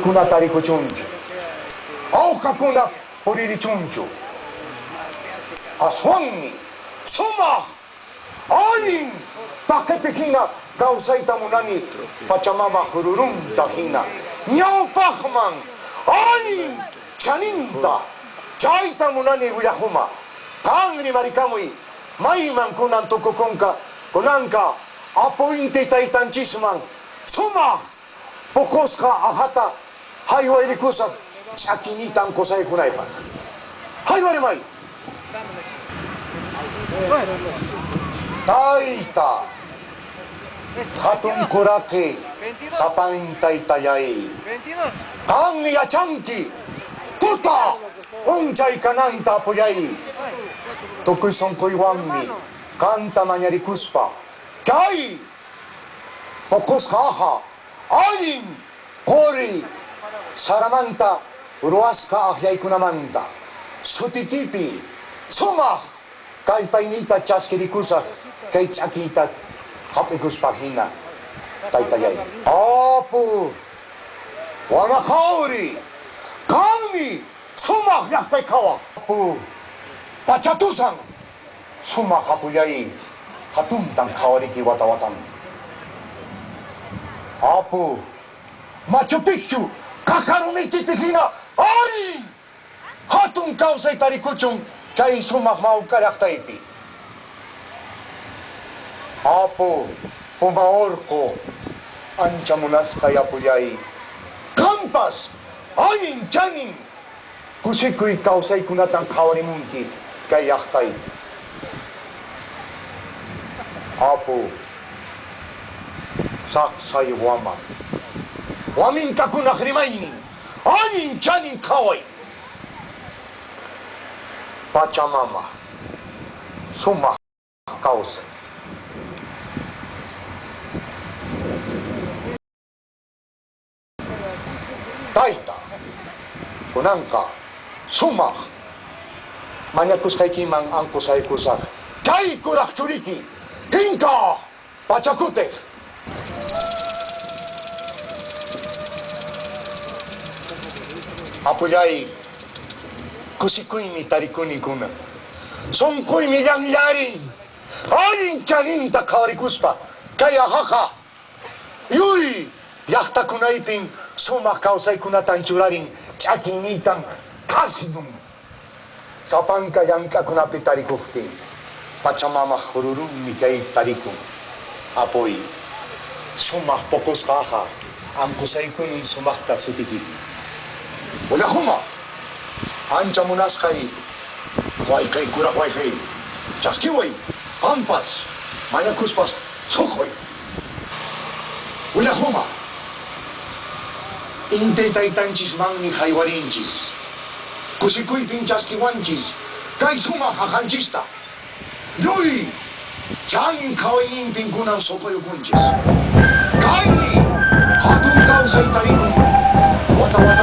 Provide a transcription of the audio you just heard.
Kusikuykunata rikuchunchu. Awqakuna puririchunchu. Aswanmi sumaq allin taqipi hina kawsayta munani Pachamamaq rurunta hina ñawpaqman allin chaninta chayta munani willaquma. Qan rimarikamuy mayman kunan tukukunqa kunanqa Apu Inti taytanchisman sumaq puqusqa ahata haywayrikusaq ch'akinitan qusaykunaypaq. Haywarimay! Tayta, hatun kuraqi sapan taytallay, qan yachanki tuta p'unchay kananta apoyay, tukuy sonqoywanmi qanta mañarikuspa kay puqusqa aja allin qori saramanta ruwasqa akllaykunamanta sutiykipi sumaq kallpayniyta chaskirikusaq kay ch'akiyta hap'ikuspa hina, taytallay. Apu Wanaqawri, qanmi sumaq llaqtay qhawaq. Apu Pachatusan, sumaq apullay hatuntan qhawariki wata watan. Apu Machu Picchu qaqa rumiykipi hina ari hatun kawsay tarikuchun kay sumaq mawk'a llaqtaypi. Apu Puma Orqo ancha munasqay apullay, qampas allin chanin kusikuy kawsaykunatan qhawarimunki kay llaqtaypi. Apu Saqsay Waman, waminkakunaq rimaynin allin chanin qhaway. Pachamama sumaq kawsay. Tayta, kunanqa sumaq mañakusqaykiman anqusaykusaq kay kuraq churiki Inka Pachakutiq. Apullay, kusikuymi tarikuni kunan. Sunquymi llanllarin allin chaninta qhawarikuspa kay ajaqa Lluy llaqtakunaypin sumaq kawsaykunatan churarin, ch'akiyniytan qasnun. Sapanka llank'akunapi tarikuqtin, Pachamamaq rurunmi chay tarikun. Apuy, sumaq poqosqa aja, anqusaykunin sumaqta sutiykipi. Willaquma, ancha munasqay wayqey, kuraq wayqey, chaskiway, qanpas mañakuspas suq'uy. Willaquma, Inti taytanchismanmi haywarinchis, kusikuypin chaskiwanchis kay sumaq aqanchista, lluy chanin qhawayninpin kunan suq'uyukunchis. Kaymi hatun kawsay tarikun wata wata.